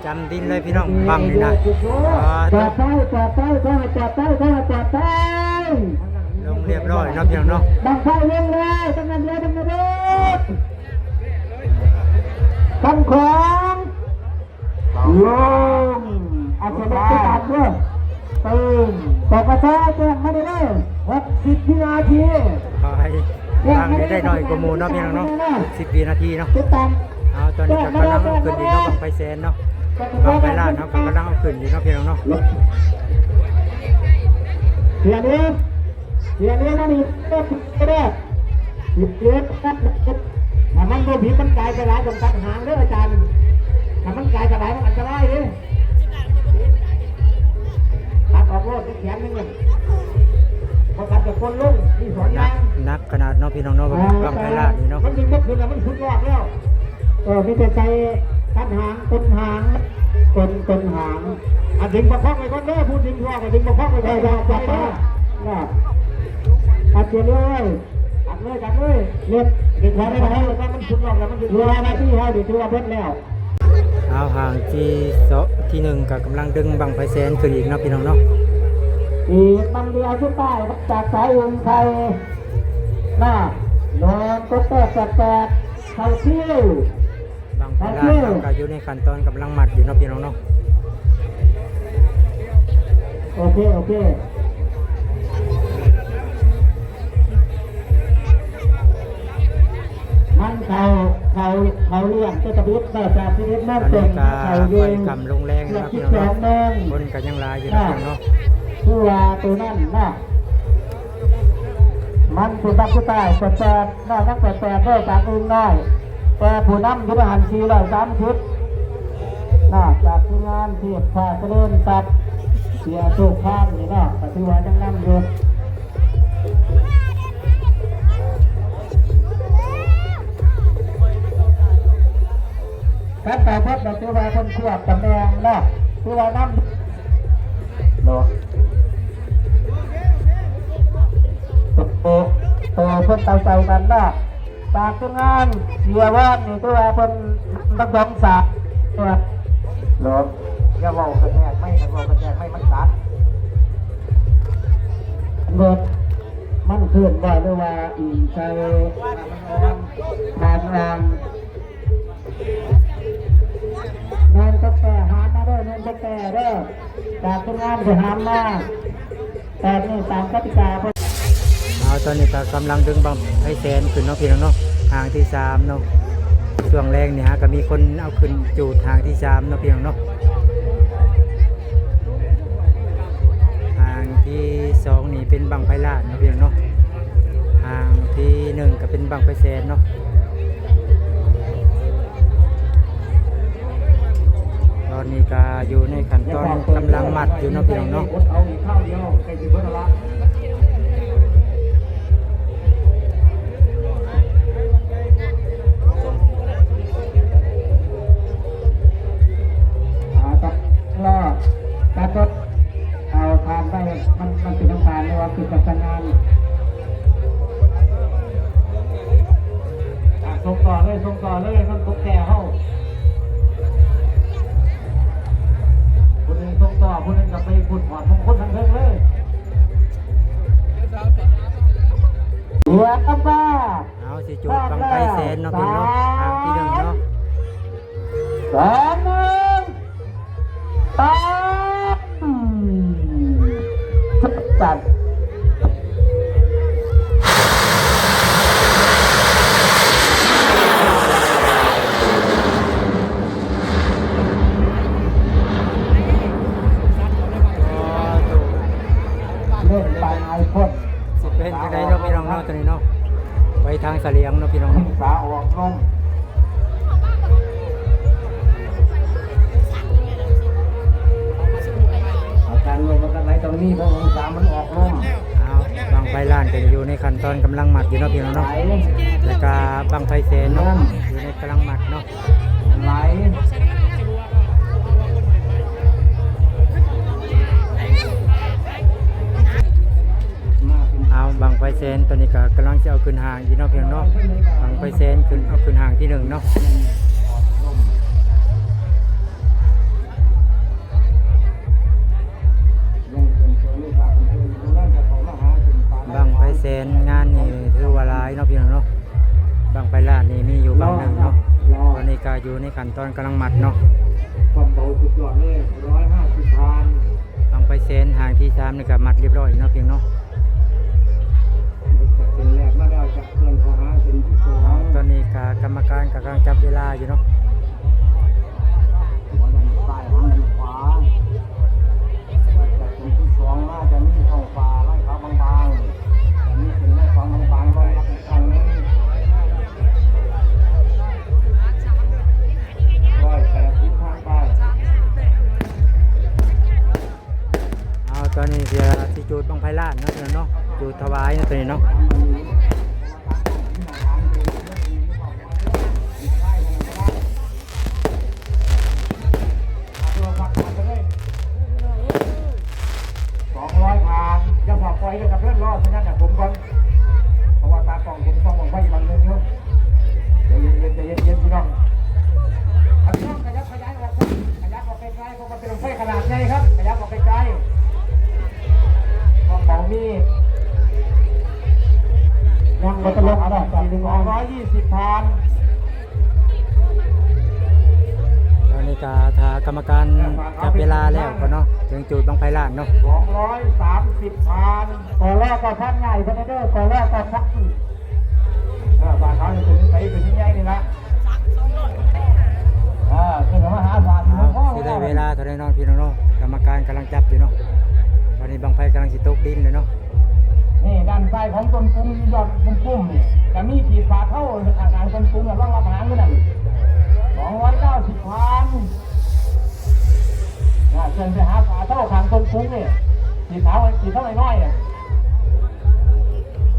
ຈຳດິນເລີຍພີ່ນ້ອງບັ້ງນີ້ນະ. ອ່າ ຈອດໄປ ຈອດໄປ ຂໍໃຫ້ຈອດໄປ ຂໍໃຫ້ຈອດໄປ. ລົງຮຽບຮ້ອຍເນາະພີ່ນ້ອງເນາະ. ບັ້ງໄຟລົງແລ້ວ ຕັ້ງນັ້ນເດີ ຕັ້ງນັ້ນເດີ. ຕັ້ງຂອງ ລົງ ອາຈານລົງໄປຕາມເດີ. ເອີ ປກສ ແຈ້ງມາໄດ້ເລີຍ ຫົກສິບວິນາທີ. ໂອ້ຍ ຫາງນີ້ໄດ້ໜ້ອຍກວ່າໝູ່ເນາະ ພີ່ນ້ອງເນາະ. ສິບວິນາທີເນາະ. ຕິດຕາມ. ເອົາ ຕອນນີ້ກໍກຳລັງເອົາຂຶ້ນອີກເນາະ ບັ້ງໄຟແສນເນາະ. ບັ້ງໄຟລ້ານເຮົາກໍກຳລັງເອົາຂຶ້ນຢູ່ເນາະ ພີ່ນ້ອງເນາະ. ເສຍເດ້ ເສຍເດ້ມານີ້ ເສຍເດ້. ຜິດເດ້ ຖ້າມັນບໍ່ຜິດ ມັນກາຍໄປຫຼາຍ ຕ້ອງຕັດຫາງເດີອາຈານ. ຖ້າມັນກາຍໄປຫຼາຍ ມັນອັນຕະລາຍເດ້. ຕັດອອກໂລດ ແຂນໜຶ່ງ ບໍ່ຕັດກໍຄົນລົງ ມີສອງຢ່າງ. ໜັກຂະໜາດເນາະ ພີ່ນ້ອງເນາະ ບັ້ງໄຟລ້ານນີ້ເນາະ. ມັນດຶງບໍ່ຂຶ້ນແລ້ວ ມັນຫຼຸດອອກແລ້ວ. ເອີ ມີແຕ່ໃສ່ຕັດຫາງ ກົນຫາງ ກົນ ກົນຫາງ. ອາ ດຶງປະຄອງໄວ້ກ່ອນເດີ ຜູ້ດຶງພວກກໍດຶງປະຄອງໄວ້ກ່ອນ. ເອີ ຢ່າ ຢ່າ ຢ່າ ອາ ເຈັບເລີຍ ດັນເລີຍ ດັນເລີຍ. ເຮັດ ດຶງພວກໄວ້ກ່ອນ ມັນສຸດລອບແລ້ວ ມັນເຫຼືອນາທີເຮົານີ້ຖືວ່າເບິດແລ້ວ. ເອົາ ຫາງທີ່ສອງ ທີ່ໜຶ່ງກໍກຳລັງດຶງບັ້ງໄຟແສນຂຶ້ນອີກເນາະ ພີ່ນ້ອງເນາະ. ອີກບັ້ງດຽວສຸດທ້າຍຈາກສາຍອຸ່ນໄທນະ ໂດນກົດແປດແປດແປດ ເຂົ້າຄິວ. ບັ້ງໄຟລ້ານເຮົາກໍຢູ່ໃນຂັ້ນຕອນກຳລັງມັດຢູ່ເນາະ ພີ່ນ້ອງເນາະ. ໂອເຄ ໂອເຄ ມັນເຂົ້າ ເຂົ້າ ເຂົ້າລຽນແຕ່ຕະບິດ ແຕ່ຈາກສິບເອັດໂມງເຄິ່ງ ເຂົ້າຢູ່ ກຳລົງແລງເນາະ ພີ່ນ້ອງເນາະ. ຄົນກໍຍັງຫຼາຍຢູ່ເນາະ ພີ່ນ້ອງເນາະ. ຄືວ່າໂຕນັ້ນເນາະ ມັນເປັນບັ້ງສຸດທ້າຍ ແປດແປດ ເນາະ ຍັງແປດແປດເດີ ຈາກອຶ່ງນ້ອຍ ແຕ່ຜູ້ນຳຢູ່ໃນຫັ້ນສີ່ຮ້ອຍສາມສິບເນາະ ຈາກທີມງານເທບຟ້າຈະເລີນຊັບ ເສຍໂຊກຄານນີ້ເນາະ ກໍຖືວ່າຍັງນຳຢູ່. ຄັນໄປເບິດກໍຖືວ່າເພິ່ນຄວບຕຳແໜ່ງເນາະ ຖືວ່ານຳ ເນາະ ໂຕ ໂຕເພິ່ນເອົາໃສ່ກັນເນາະ. ຈາກທີມງານເສຍວອນນີ້ ຖືວ່າເພິ່ນນຳທັງສອງສາຍເນາະ. ຢ່າເວົ້າກະແທກໄມ້ ຄັນເວົ້າກະແທກໄມ້ມັນຕັດ. ລົດມັນເຄື່ອນໄຫວ ຫຼືວ່າອີງໃສ່ທາງລ່າງ. ແມ່ນກໍແຕ່ຫາມມາເດີ ແມ່ນກໍແຕ່ເດີ ຈາກທີມງານໄປຫາມມາ ແຕ່ນີ້ຕາມກະຕິກາເພິ່ນ. ເອົາ ຕອນນີ້ກໍກຳລັງດຶງບັ້ງໄຟແສນຂຶ້ນເນາະ ພີ່ນ້ອງເນາະ ຫາງທີສາມເນາະ. ຊ່ວງແລງນີ້ຫາກໍມີຄົນເອົາຂຶ້ນຈູດຫາງທີສາມເນາະ ພີ່ນ້ອງເນາະ. ຫາງທີສອງນີ້ເປັນບັ້ງໄຟລ້ານເນາະ ພີ່ນ້ອງເນາະ. ຫາງທີໜຶ່ງກໍເປັນບັ້ງໄຟແສນເນາະ. ຕອນນີ້ກໍຢູ່ໃນຂັ້ນຕອນກຳລັງມັດຢູ່ເນາະ ພີ່ນ້ອງເນາະ. ອ່າ ຕັດລອດ ຕັດລົດ ເອົາ ຜ່ານໄປ ມັນ ມັນເປັນນ້ຳຕານ ຫຼືວ່າເປັນປະສານງານ. ອ່າ ສົ່ງຕໍ່ເລີຍ ສົ່ງຕໍ່ເລີຍ ມັນຕົກແກ່ເຮົາ. ຜູ້ໜຶ່ງສົ່ງຕໍ່ ຜູ້ໜຶ່ງກໍໄປພຸ້ນ ຫອດຂອງຄົນທາງເທິງເລີຍ. ເຫຼືອກັບວ່າ ເອົາ ຊິຈູດບັ້ງໄຟແສນເນາະ ພີ່ນ້ອງເນາະ ຫາງທີໜຶ່ງເນາະ. ສອງ ໜຶ່ງ ສາມ ຈັດ. ເລີ່ມໄປ ໄອໂຟນ ຊິເປັນຈັ່ງໃດເນາະ ພີ່ນ້ອງເນາະ ຕອນນີ້ເນາະ ໄປທາງສະຫຼຽງເນາະ ພີ່ນ້ອງເນາະ. ສາອອກນົມ ອາການລົມມັນກໍໄຫຼຕ້ອງມີ ເພາະອົງສາມັນອອກລົມ. ເອົາ ບັ້ງໄຟລ້ານກໍຢູ່ໃນຂັ້ນຕອນກຳລັງມັດຢູ່ເນາະ ພີ່ນ້ອງເນາະ ແລ້ວກໍບັ້ງໄຟແສນເນາະ ຢູ່ໃນກຳລັງມັດເນາະ. ເອົາ ບັ້ງໄຟແສນຕອນນີ້ກໍກຳລັງຊິເອົາຂຶ້ນຫ້າງຢູ່ເນາະ ພີ່ນ້ອງເນາະ. ບັ້ງໄຟແສນຂຶ້ນ ເອົາຂຶ້ນຫ້າງທີໜຶ່ງເນາະ. ບັ້ງໄຟແສນງານນີ້ຖືວ່າຫຼາຍເນາະ ພີ່ນ້ອງເນາະ. ບັ້ງໄຟລ້ານນີ້ມີຢູ່ບັ້ງໜຶ່ງເນາະ. ຕອນນີ້ກໍຢູ່ໃນຂັ້ນຕອນກຳລັງມັດເນາະ. ຄວາມເບົາສຸດຍອດເລີຍ ຮ້ອຍຫ້າສິບພັນ. ບັ້ງໄຟແສນຫ້າງທີສາມນີ້ກໍມັດຮຽບຮ້ອຍເນາະ ພີ່ນ້ອງເນາະ. ເສັ້ນແລກມາແລ້ວຈາກເພື່ອນເຂົ້າຫາເສັ້ນທີສອງ. ຕອນນີ້ກໍກຳມະການກໍກຳລັງຈັບເວລາຢູ່ເນາະ. ຫົວด้ານຊ້າຍຫາງດ້ານຂວາ ຈາກເສັ້ນທີສອງມາຈະມີທ້ອງຟ້າລາຍຂາວບາງໆ ຈະມີເສັ້ນລາຍຂາວບາງໆ ລອງຮັບອີກຄັ້ງໜຶ່ງ. ຮ້ອຍແປດສິບຜ່ານໄປ. ເອົາ ຕອນນີ້ເພິ່ນຊິຈູດບັ້ງໄຟລ້ານເນາະ ເນາະ ຈູດຖວາຍເນາະ ຕອນນີ້ເນາະ. ສອງຮ້ອຍຜ່ານ ຢ່າຟ້າວປ່ອຍເດີຄັບເດີ ລໍສັນຍານຈາກຜົມກ່ອນ ເພາະວ່າຕາກ້ອງຜົມສ່ອງບັ້ງໄຟບັ້ງໜຶ່ງຢູ່. ໃຈເຢັນໆ ໃຈເຢັນໆ ພີ່ນ້ອງ. ອ່າ ພີ່ນ້ອງຂະຫຍັບຂະຫຍາຍອອກ ຂະຫຍັບອອກໄກໆ ເພາະວ່າເປັນບັ້ງໄຟຂະໜາດໃຫຍ່ຄັບ ຂະຫຍັບອອກໄກໆ. ຄວາມເບົາມີ ຍັງບໍ່ທະລຸເນາະ ສອງຮ້ອຍຍີ່ສິບຜ່ານ. ຕອນນີ້ກໍຖ້າກຳມະການຈັບເວລາແລ້ວກ່ອນເນາະ ຈຶ່ງຈູດບັ້ງໄຟລ້ານເນາະ. ສອງຮ້ອຍສາມສິບຜ່ານ. ກລກໍທັນໃຫຍ່ເພິ່ນເດີ ກລກໍທັນ. ເອີ ບ້ານເຮົານີ້ເປັນໄສເປັນໃຫຍ່ນີ້ລະ. ເອີ ຂຶ້ນມາຫາບ້ານ ເອົາ ຊິໄດ້ເວລາເທົ່າໃດເນາະ ພີ່ນ້ອງເນາະ. ກຳມະການກຳລັງຈັບຢູ່ເນາະ. ຕອນນີ້ບັ້ງໄຟກຳລັງຊິຕົກດິນແລ້ວເນາະ. ນີ້ ດ້ານຊ້າຍຂອງຕົ້ນກຸງ ຍອດບຸ້ມໆ ນີ້ ຈະມີຂີດຝາເທົາຂ້າງໆຕົ້ນກຸງ ລອງຮັບຫາງຢູ່ນັ້ນ. ສອງຮ້ອຍເກົ້າສິບຜ່ານ. ເຊີນໄປຫາຝາເທົາຂ້າງຕົ້ນກຸງນີ້ ສີຂາວ ສີເທົານ້ອຍໆ ນີ້.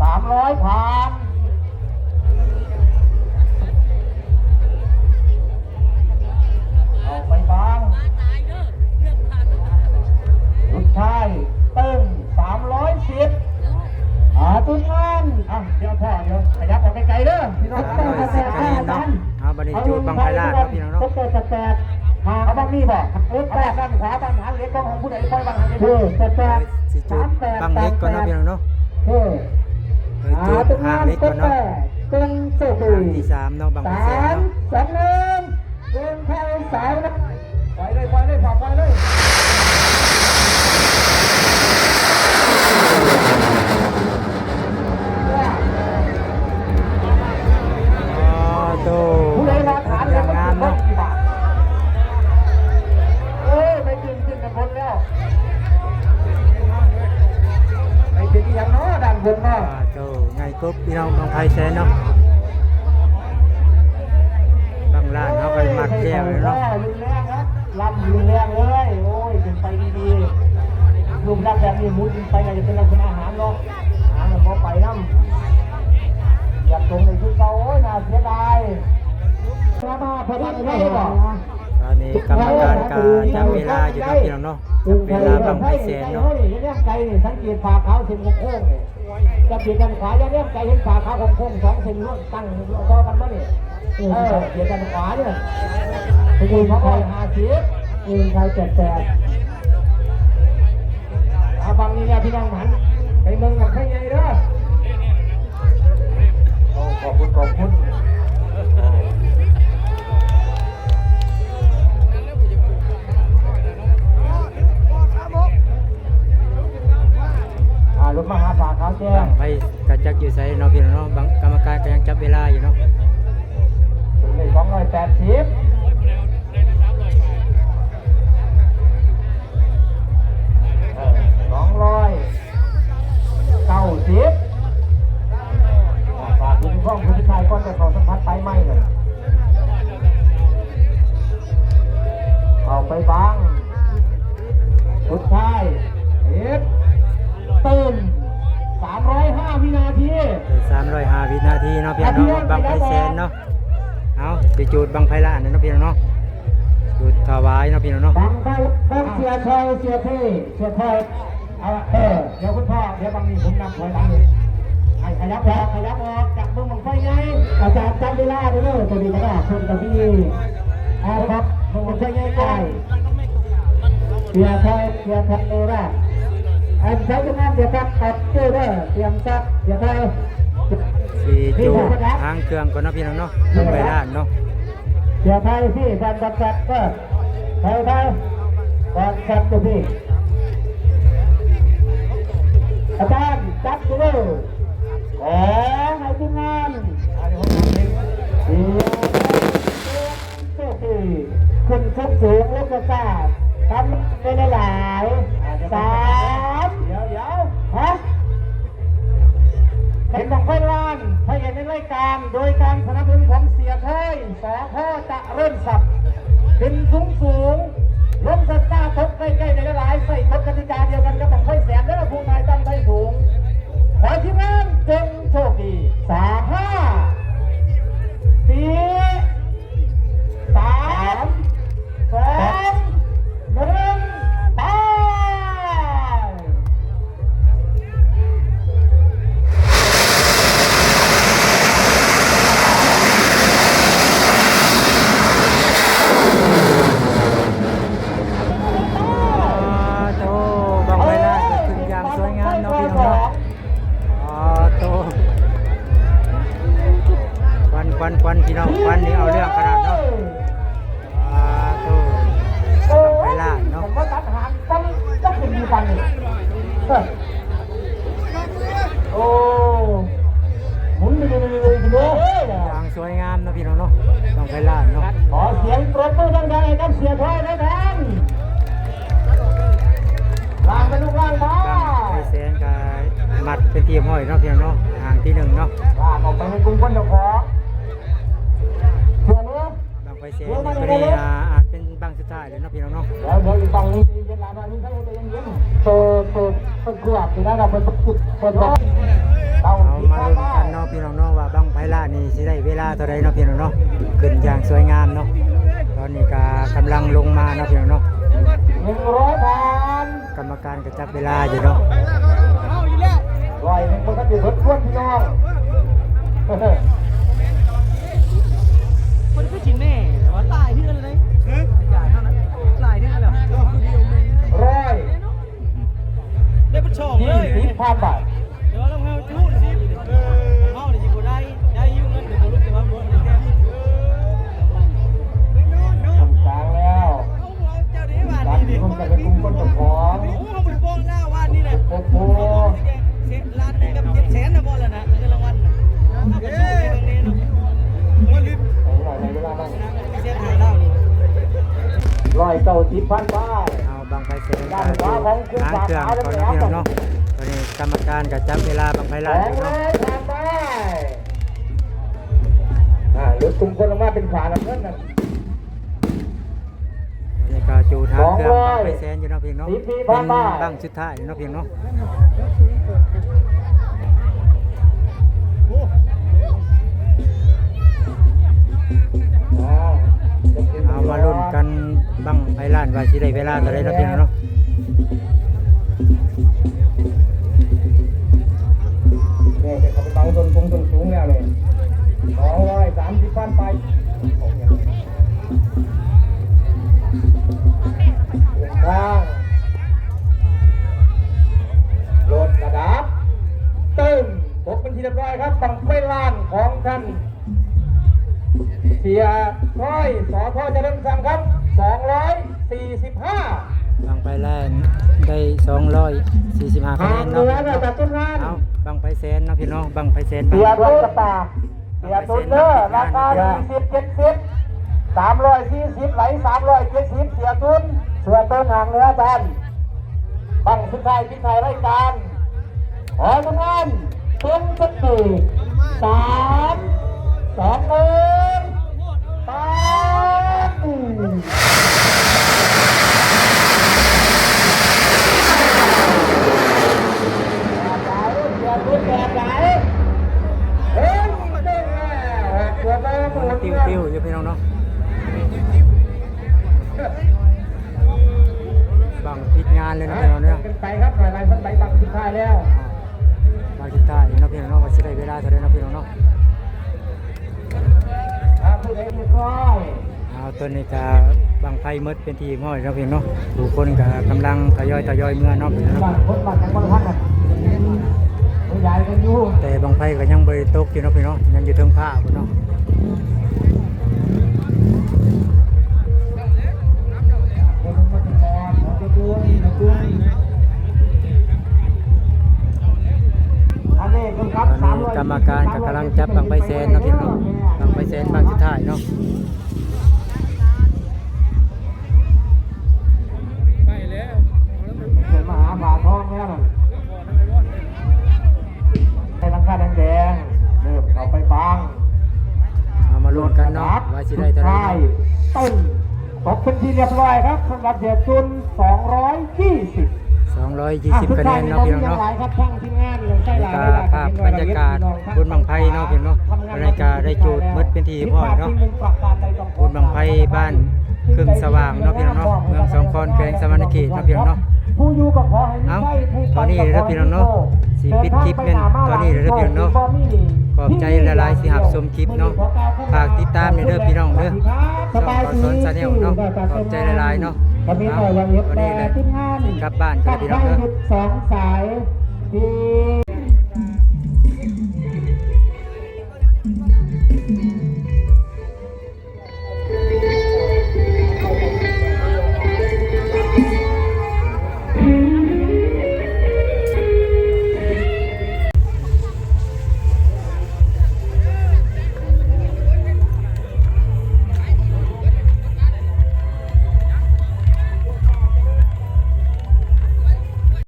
ສາມຮ້ອຍຜ່ານ. ເອົາໄປບາງ ສຸດທ້າຍເຕີງ ສາມຮ້ອຍສິບ. ອ່າ ທີມງານ ອ່ະ ດຽວພໍ່ ດຽວຂະຫຍັບອອກໄກໆເດີພີ່ນ້ອງ. ສາມຮ້ອຍສິບຄະແນນເນາະ. ເອົາ ບັດນີ້ຈູດບັ້ງໄຟລ້ານເນາະ ພີ່ນ້ອງເນາະ. ເອົາບັ້ງນີ້ບໍ່? ເອີ ເອົາບັ້ງດ້ານຂວາ ບັ້ງຫາງເຫຼັກຂອງຜູ້ໃດປ່ອຍບັ້ງຫາງເຫຼັກ. ເອີ ຊິຈູດບັ້ງເຫຼັກກ່ອນເນາະ ພີ່ນ້ອງເນາະ. ເອີ ເອີ ຈູດຫາງເຫຼັກກ່ອນເນາະ. ເປັນໂຊຄດີ ຄັ້ງທີສາມເນາະ ບັ້ງໄຟແສນເນາະ. ສາມ ສອງ ໜຶ່ງ ເບິ່ງເຂົ້າເສົາ. ປ່ອຍເລີຍ ປ່ອຍເລີຍ ພໍ່ ປ່ອຍເລີຍ. ອໍ ໂຕ ຜູ້ໃດວ່າຖາມແລ້ວມັນເປັນບໍ່ ເອີ ໄປຂຶ້ນ ຂຶ້ນກັນບົນແລ້ວ ໄປເປັນອີ່ຫຍັງເນາະ ດ້ານບົນເນາະ. ໂຕ ໃຫຍ່ກົບ ພີ່ນ້ອງ ບັ້ງໄຟແສນເນາະ. ບັ້ງລ້ານເຮົາກໍມັກແລ້ວເນາະ. ລຸນແຮງເນາະ ລຳລຸນແຮງເລີຍ. ໂອ້ຍ ຂຶ້ນໄປດີໆ ຮູບລັກແບບນີ້ໝູຂຶ້ນໄປກໍຈະເປັນລັກສະນະຫາງເນາະ ຫາງມັນບໍ່ໄປນຳ. ຢາກຕົງໃນຄືເກົ່າ ໂອ້ຍ ໜ້າເສຍດາຍ. ມາເພິ່ນໄດ້ບໍ່? ຕອນນີ້ກຳມະການກໍຈັບເວລາຢູ່ເນາະ ພີ່ນ້ອງເນາະ. ເວລາບັ້ງໄຟແສນເນາະ. ໄກນີ້ ສັງເກດຝາຂາວເສັ້ນໂຄ້ງໆ ນີ້ ຈະເບຍດດ້ານຂວາ ຢ່າແນມໄກ ເຫັນຝາຂາວໂຄ້ງໆ ສອງເສັ້ນລ້ວນຕັ້ງຕໍ່ກັນມານີ້. ເອີ ເບຍດດ້ານຂວານີ້ ເປັນສອງຮ້ອຍຫ້າສິບ ເອີ ໄທແປດແປດ. ອ່າ ບັ້ງນີ້ແຫຼະ ພີ່ນ້ອງ ຫັນໄປເບິ່ງບັ້ງໄຟໃຫຍ່ເດີ. ໂອ້ ຂອບຄຸນ ຂອບຄຸນ. ອ່າ ລົງມາຫາຝາຂາວແຈ້ງ. ບັ້ງໄຟກະຈັກຢູ່ໃສເນາະ ພີ່ນ້ອງເນາະ. ບັ້ງ ກຳມະການກໍຍັງຈັບເວລາຢູ່ເນາະ. ເປັນເລກສອງຮ້ອຍແປດສິບ ເອີ ສອງຮ້ອຍເກົ້າສິບ. ຝາກເປັນຄວາມຜູ້ສຸດທ້າຍກ່ອນຈະເຂົ້າສຳຜັດໄຟໄໝ້. ເຂົ້າໄປບັ້ງ ສຸດທ້າຍ ເຮັດ ຕື່ມ ສາມ ວິນາທີເນາະພີ່ນ້ອງເນາະ ບັ້ງໄຟແສນເນາະ. ເອົາ ຊິຈູດບັ້ງໄຟລ້ານເນາະພີ່ນ້ອງເນາະ ຈູດຖວາຍເນາະພີ່ນ້ອງເນາະ. ບັ້ງໄຟຂອງເສຍໄທ ເສຍເທ ເສຍໄທ ເອົາ ເອີ ດຽວຄຸນພໍ່ ດຽວບັ້ງນີ້ຜົມນັບຖອຍຫຼັງເອງ. ໃຫ້ຂະຫຍັບອອກ ຂະຫຍັບອອກຈາກເບິ່ງບັ້ງໄຟໃຫຍ່. ອາຈານຈັບເວລາເດີ ໂຕນີ້ກະດາເພິ່ນກະມີ ເອົາ ເບິ່ງບັ້ງໄຟໃຫຍ່ກ່ອນ. ເສຍໄທ ເສຍໄທ ເອີ ລາດ ອັນໃຊ້ທຳງານ ເສຍໄທ ເອົາ ເດີ ຕຽມຊັບ ເສຍໄທ ຊິຈູດຫາງເຄື່ອງກ່ອນເນາະພີ່ນ້ອງເນາະ ບັ້ງໄຟລ້ານເນາະ. ເສຍໄທ ພີ່ ທ່ານບັດຊັດ ເດີ ໄທ ໄທ ບັດຊັດ ເດີ ພີ່ ອາຈານ ຈັບຢູ່ເດີ. ຂໍໃຫ້ທີມງານ ໂຊກດີ ຂຶ້ນສູງໆ ລົງຊ້າໆ ຕາມໄປຫຼາຍໆ ສາມ ດຽວໆ ຮະ ເປັນບັ້ງໄຟລ້ານ ພະເອກໃນລາຍການ ໂດຍການສະໜັບສະໜູນຂອງເສຍໄທ ສທ ຈະເລີນຊັບ ຂຶ້ນສູງໆ ລົງຊ້າໆ ຕົກໃກ້ໆ ໄດ້ຫຼາຍໆ ໃຊ້ກົດກະຕິກາດຽວກັນກັບບັ້ງໄຟແສນເດີ ຜູ້ນາຍຕັ້ງໄຟສູງ. ຂໍທີມງານຈົ່ງໂຊກດີ ສາມ ຫ້າ ສີ່ ສາມ ສອງ ໜຶ່ງ ໄປ. ໂອ້ ບັ້ງໄຟລ້ານກໍຂຶ້ນຢ່າງສວຍງາມເນາະພີ່ນ້ອງເນາະ. ອໍ ໂຕ ຄວັນ ຄວັນ ຄວັນ ພີ່ນ້ອງ ຄວັນນີ້ເອົາເລື່ອງຂະໜາດເນາະ. ອໍ ໂຕ ບັ້ງໄຟລ້ານເນາະ. ໂອ້ ໝູນເລື້ອຍໆ ເດີ ຢ່າງສວຍງາມເນາະພີ່ນ້ອງເນາະ ບັ້ງໄຟລ້ານເນາະ. ຂໍສຽງປົບມືດັງໆ ໃຫ້ກັບເສຍໄທນະທ່ານ. ລ້າງໄປລູກ ລ້າງໄປ. ບັ້ງໄຟແສນກະມັດເປັນທີ່ຮຽບຮ້ອຍເນາະພີ່ນ້ອງເນາະ ຫາງທີໜຶ່ງເນາະ. ລາກອອກໄປໃຫ້ກຸ່ມຄົນເຈົ້າຂອງ ສ່ວນນີ້ ບັ້ງໄຟແສນນີ້ ໂຕນີ້ ອາ ອາດເປັນບັ້ງສຸດທ້າຍແລ້ວເນາະພີ່ນ້ອງເນາະ. ດຽວ ດຽວອີກບັ້ງໜຶ່ງຊິເຮັດລະ ບັ້ງນີ້ໃຜເຮັດໃຫ້ເຫັນ. ໂຕ ໂຕ ເພິ່ນກວດຢູ່ນະ ເພິ່ນ ເພິ່ນ ເອົາມາລຸ້ນກັນເນາະພີ່ນ້ອງເນາະ ວ່າບັ້ງໄຟລ້ານນີ້ຊິໄດ້ເວລາເທົ່າໃດເນາະພີ່ນ້ອງເນາະ. ຂຶ້ນຢ່າງສວຍງາມເນາະ. ຕອນນີ້ກະກຳລັງລົງມາເນາະພີ່ນ້ອງເນາະ. ໜຶ່ງຮ້ອຍຜ່ານ. ກຳມະການກະຈັບເວລາຢູ່ເນາະ. ຮ້ອຍໜຶ່ງບໍ່ທັນໄດ້ເບິດຄວນພີ່ນ້ອງ. ເພິ່ນຄືຊິແນ່ວ່າຫຼາຍເທື່ອແລ້ວເດ້. ຫື? ຫຼາຍເທື່ອແລ້ວ. ຮ້ອຍ ໄດ້ເບິດສອງເລີຍ ສີ່ສິບ ຜ່ານໄປ. ແຕ່ວ່າລາວເຮົາຈະຮູ້ຊິ ເຮົານີ້ຊິບໍ່ໄດ້ ໄດ້ຢູ່ເງິນ ແຕ່ບໍ່ຮູ້ຈະວ່າບໍ່ໄດ້ແກ້ ກາງແລ້ວ ເອົາເຈົ້າເດ້ບາດນີ້ ການລົງຈາກເປັນກຸ່ມຄົນເຈົ້າຂອງ ໂອ້ ເຮົາບໍ່ໄດ້ບອກລາວບາດນີ້ນະ ໂອ້ໂຫ ເສນ ລ້ານໜຶ່ງກັບເຈັດແສນນະ ບໍ່ລະນະ ເງິນລາງວັນນະ ເຮົາກໍສູ້ໄດ້ເບິ່ງແນ່ເນາະ ເສນໃຫ້ລາວນີ້ ຮ້ອຍເກົ້າສິບ ຜ່ານໄປ. ເອົາ ບັ້ງໄຟແສນກໍຢູ່ຫາງເຄື່ອງກ່ອນເນາະພີ່ນ້ອງເນາະ. ຕອນນີ້ກຳມະການກໍຈັບເວລາບັ້ງໄຟລ້ານຢູ່ເນາະ. ອ່າ ຫຼຸດກຸ່ມຄົນອອກມາເປັນຝານ້ຳເງິນນັ້ນ. ຕອນນີ້ກໍຈູດຫາງເຄື່ອງບັ້ງໄຟແສນຢູ່ເນາະພີ່ນ້ອງເນາະ. ເປັນບັ້ງສຸດທ້າຍເນາະພີ່ນ້ອງເນາະ. ເອົາມາລຸ້ນກັນ ບັ້ງໄຟລ້ານວ່າຊິໄດ້ເວລາເທົ່າໃດເນາະພີ່ນ້ອງເນາະ. ນີ້ເປັນເຂົາໄປບັງຕົ້ນສູງ ຕົ້ນສູງແລ້ວນີ້ ສອງຮ້ອຍສາມສິບພັນປາຍ ເດີນທາງ ລົດກະດັບ ຕຶ້ມ ຕົກເປັນທີ່ຮຽບຮ້ອຍຄັບ ບັ້ງໄຟລ້ານຂອງທ່ານ ເສຍ ຊອຍ ສທ ຈະເລີນສັງ ຄັບ ສອງຮ້ອຍສີ່ສິບຫ້າ ບັ້ງໄຟລ້ານໄດ້ສອງຮ້ອຍສີ່ສິບຫ້າຄະແນນເນາະ. ເອົາ ບັ້ງໄຟແສນເນາະພີ່ນ້ອງ ບັ້ງໄຟແສນ ບັ້ງ ເສຍ ເສຍຕຸນເດີ ລາຄາສີ່ສິບ ເຈັດສິບ ສາມຮ້ອຍສີ່ສິບ ໄຫຼສາມຮ້ອຍເຈັດສິບ ເສຍຕຸນ ເສຍຕຸນຫາງເໜືອທ່ານ ບັ້ງສຸດທ້າຍປິດທ້າຍລາຍການ ຂໍທຳງານ ເປັນສະປີ ສາມ ສອງ ໜຶ່ງ ໄປ. ແບບໃດ ເສຍຕຸນແບບໃດ ເອີ หมุนติ้วๆ อยู่พี่น้องเนาะ บั้งผิดงานเลยนะพี่น้องเนาะ เป็นไปครับ หลายๆ สมัยบั้งสุดท้ายแล้ว บั้งสุดท้ายเนาะพี่น้องเนาะ ว่าสิได้เวลาเท่าใดเนาะพี่น้องเนาะ ครับ ผู้ใดเรียบร้อย เอา ตอนนี้ก็บั้งไฟหมดเป็นที่เรียบร้อยแล้วพี่น้องเนาะ ผู้คนก็กำลังทยอยทยอยเมือเนาะพี่น้องเนาะ บางคนบางจังหวัดท่านน่ะ ขยายกันอยู่ แต่บั้งไฟก็ยังบ่ได้ตกอยู่เนาะพี่น้อง ยังอยู่เทิงฟ้าพุ้นเนาะ อันนี้กรรมการก็กำลังจับบั้งไฟแสนเนาะพี่น้อง บั้งไฟแสนบั้งสุดท้ายเนาะ ไปแล้ว เดินมาหาฝาทองแล้วนั่น ให้หลังคาแดงๆ เริ่มเข้าไปบัง เอามาลุ้นกันเนาะ ว่าสิได้เท่าใดเนาะ สุดท้าย ตึ้ง ตกเป็นที่เรียบร้อยครับ สำหรับเสียจุน สองร้อยยี่สิบ สองร้อยยี่สิบ คะแนนเนาะพี่น้องเนาะ อ่ะ สุดท้ายนี่บ่มีหยังหลายครับ ทางทีมงาน นี่ก็ภาพบรรยากาศบุญบั้งไฟเนาะพี่น้องเนาะ บรรยากาศได้จูดหมดเป็นที่เรียบร้อยเนาะ บุญบั้งไฟบ้านครึ่งสว่างเนาะพี่น้องเนาะ เมืองสองคอน แขวงสะหวันนะเขตเนาะพี่น้องเนาะ เอ้า ตอนนี้เด้อพี่น้องเนาะ สิปิดคลิปแม่นตอนนี้เด้อพี่น้องเนาะ ขอบใจหลายๆ ที่รับชมคลิปเนาะ ฝากติดตามแหน่เด้อพี่น้องเด้อ ช่องบ่าวสอน Channel เนาะ ขอบใจหลายๆ เนาะ เอ้า ตอนนี้แหละสิกลับบ้านกันแล้วพี่น้องเด้อ สองสายที่